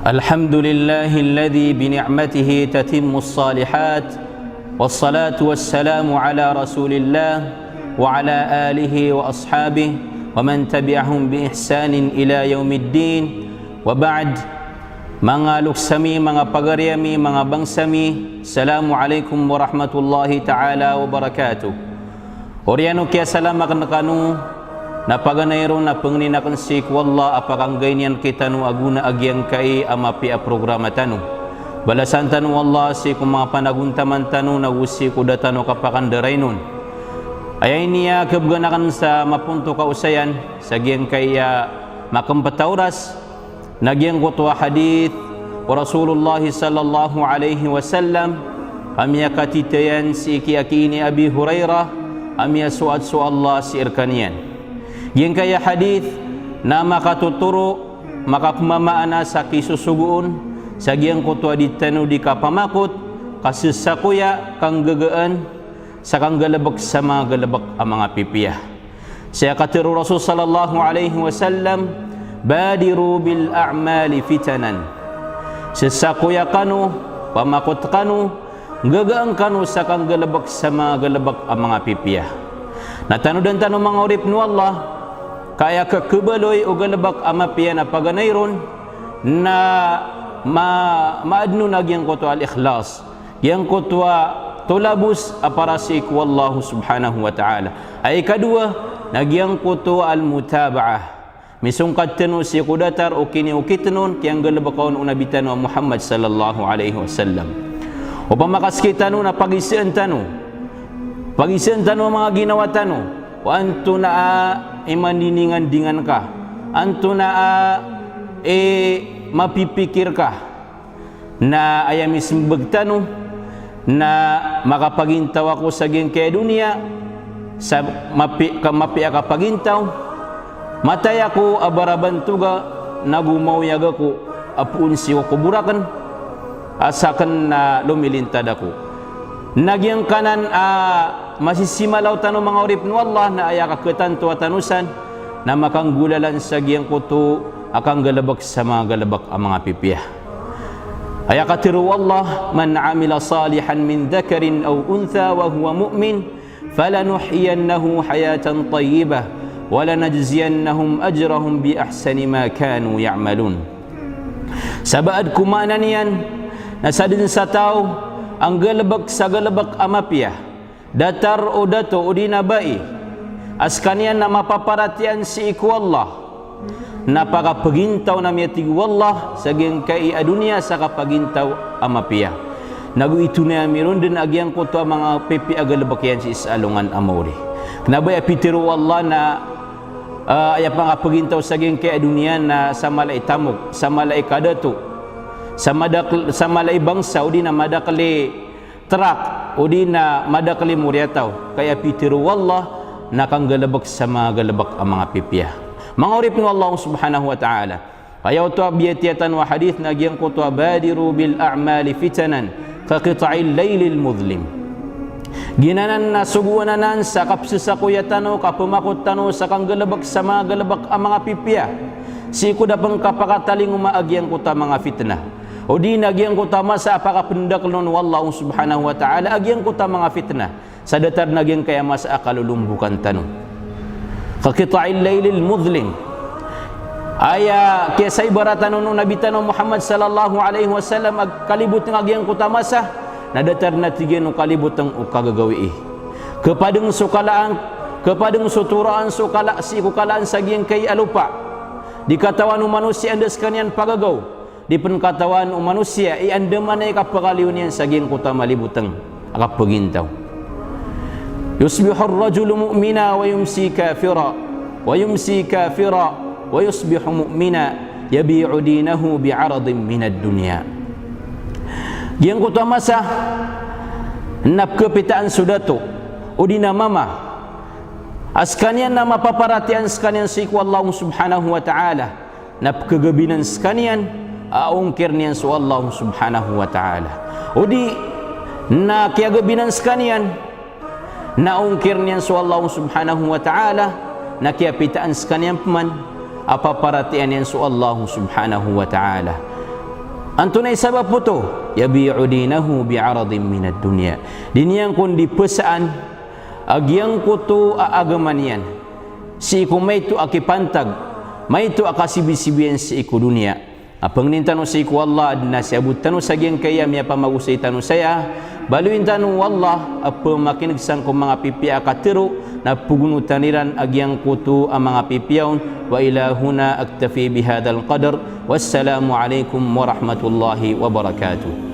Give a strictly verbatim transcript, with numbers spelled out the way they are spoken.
الحمد لله الذي بنعمته تتم الصالحات، والصلاة والسلام على رسول الله وعلى آله وأصحابه ومن تبعهم بإحسان إلى يوم الدين، وبعد. Manga loks ami, manga pagari ami, manga bangsa mi, Assalamu alaikum warahmatullahi ta'ala wabarakatuh. Oriyan o kiyasalam akn rkano, na paganay ron na pangnin akn sii ko Allah a pakanggay niyan kitano a gona a giyangkai a mapiya a programa tano. Balasan tano o Allah sii ko manga panagontaman tano nago sii ko da tano kapakandarainon. Aya ini a khabgan akn sa mapontok a osayan sa giyangkai a makmpt a oras, na giyangkoto a hadith o Rasulullah sallallahu alaihi wasallam, a miyakatitayan sii ki aki ini Abi Hurairah, a miyasoat so Allah sii rkaniyan. Giyangkai a hadith na makatotoro, makapmamaana sa kisosogoon sa giyangkoto a di tano di kapamakot, kasesakoya, kanggagaan, sa kanggalbk sa manga galbk a manga pipiya. Sa katharo o Rasul sallallahu alaihi wasallam, "Badiru bil a'mali fitanan." Sesakoya kano, pamakot kano, nggagaan kano sa kanggalbk sa manga galbk a manga pipiya. Na tanodan tano manga oripn o Allah, ka aya kakhabaloy o galbk a mapiya na paganay ron, na ma-, maadn on a giyangkoto a al-ikhlas. Giyangkoto a tolabos a para sii ko Allah subhanahu wa ta'ala. Aya ikadowa, na giyangkoto a al-mutaba'ah. Misongkad tano sii ko datar o kiniokit on, kiyanggalbka on o Nabi tano a Muhammad sallallahu alaihi wasallam. Opama ka sktano na pagisaan tano. Pagisaan tano a manga ginawa tano. O antonaa i manindingandingan ka. Antonaa i mapipikir ka. Na aya mismbag tano na makapagintaw ako sa giyangkai a doniya sa mapi-, ka-, mapiya a kapagintaw. Matay ako a barabantoga nago maoyag ako a poon sii ko kobor akn a sakn na lomilintad ako. Na giyangkanan a masisimalaw tano manga oripn o Allah na aya kakhatantoa tano san na makanggolalan sa giyangkoto a kanggalbk sa manga galbk a manga pipiya. Aya katharo o Allah, "Man amila salihan min dhakarin aw untha wa huwa mu'min, falanuhyiyannahu hayatan tayyibah, wa lanajziyannahum ajrahum bi ahsani ma kanu ya'malun." Sabaad ko maana niyan, na sadn sa taw a nggalbk sa galbk a mapiya, datar o dato odi na bai, a skaniyan na mapaparatiyaya sii ko Allah, na pakapagintaw na miyatig o Allah sa giyangkai a doniya sa kapagintaw a mapiya. Nago itonaya mi ron dn a giyangkoto a manga pipiya a galbk iyan sii sa alongan a maori. Kna ba aya pitharo o Allah na, ah, aya pakapagintaw sa giyangkai a doniya na sa mala i tamok, sa mala i kadato, sa madak-, sa mala i bangsa, odi na madakl i trak, odi na madakl i moriyataw, ka aya pitharo o Allah na kanggalbk sa manga galbk a manga pipiya. Manga oripn o Allah subhanahu wa ta'ala. Aya oto a biyatiya tano a hadith na giyangkoto a badiru bil a'mali fitanan ka qita'il laylil mudhlim. Giyanan na sogoan anan sa kapsesakoya tano, kapamakot tano sa kanggalbk sa manga galbk a manga pipiya. Sii ko da pn kapakatalingoma a giyangkoto a manga fitnah. Odi na giyangkoto a masa a pakapndakl on o Allah subhanahu wa ta'ala a giyangkoto a manga fitnah. Sa datar na giyangkai a masa a kalolombokan tano. Ka qita'il laylil mudhlim. Aya kiyasaibaratan on o Nabi tano Muhammad sallallahu alaihi wasallam a kalibotng a giyangkoto a masa, na datar na tig iyan o kalibotng o kagagawii. Kpadng so kalaan, kpadng so toraan so kala, sii ko kalaan sa giyangkai a lopa. Di katawan o manosiya anda skaniyan pagagaw. Di pn katawan o manosiya i andamanaya i kapakaliyo niyan sa giyangkoto a malibotng a kapagintaw. Yusbihur rajulu mu'mina wa yumsi kafira, wa yumsi kafira, wa yusbihu mu'mina, yabi'u dinahu bi'aradin minad dunya. Giyangkoto a masa na pkhapitaan so dato, odi na mama, a skaniyan na mapaparatiyaya skaniyan sii ko Allah subhanahu wa ta'ala, na pkhagabinan skaniyan a ongkirn iyan so Allah subhanahu wa ta'ala. Odi na kiyagabinan skaniyan na ongkirn iyan so Allah subhanahu wa ta'ala, na kiyapitaan skaniyan pman a paparatiyayaan iyan so Allah subhanahu wa ta'ala. Antonaa i sabap oto? Yabi'u dinahu bi'aradin minad dunya. Di niyan kon di pesaan a giyangkoto a agama niyan sii ko maito a kipantag, maito a kasibisibiyan sii ko doniya. A pangnin tano sii ko Allah, aden a siyabot tano sa giyangkaya miyapamagosay tano saya, baloyin tano o Allah a pemakineg sangko manga pipiya a katero, na pegonotan iran a giyangkoto a manga pipiya on. Wa ila huna aktafi bihadhal qadr. Wassalamu alaikum warahmatullahi wabarakatuh.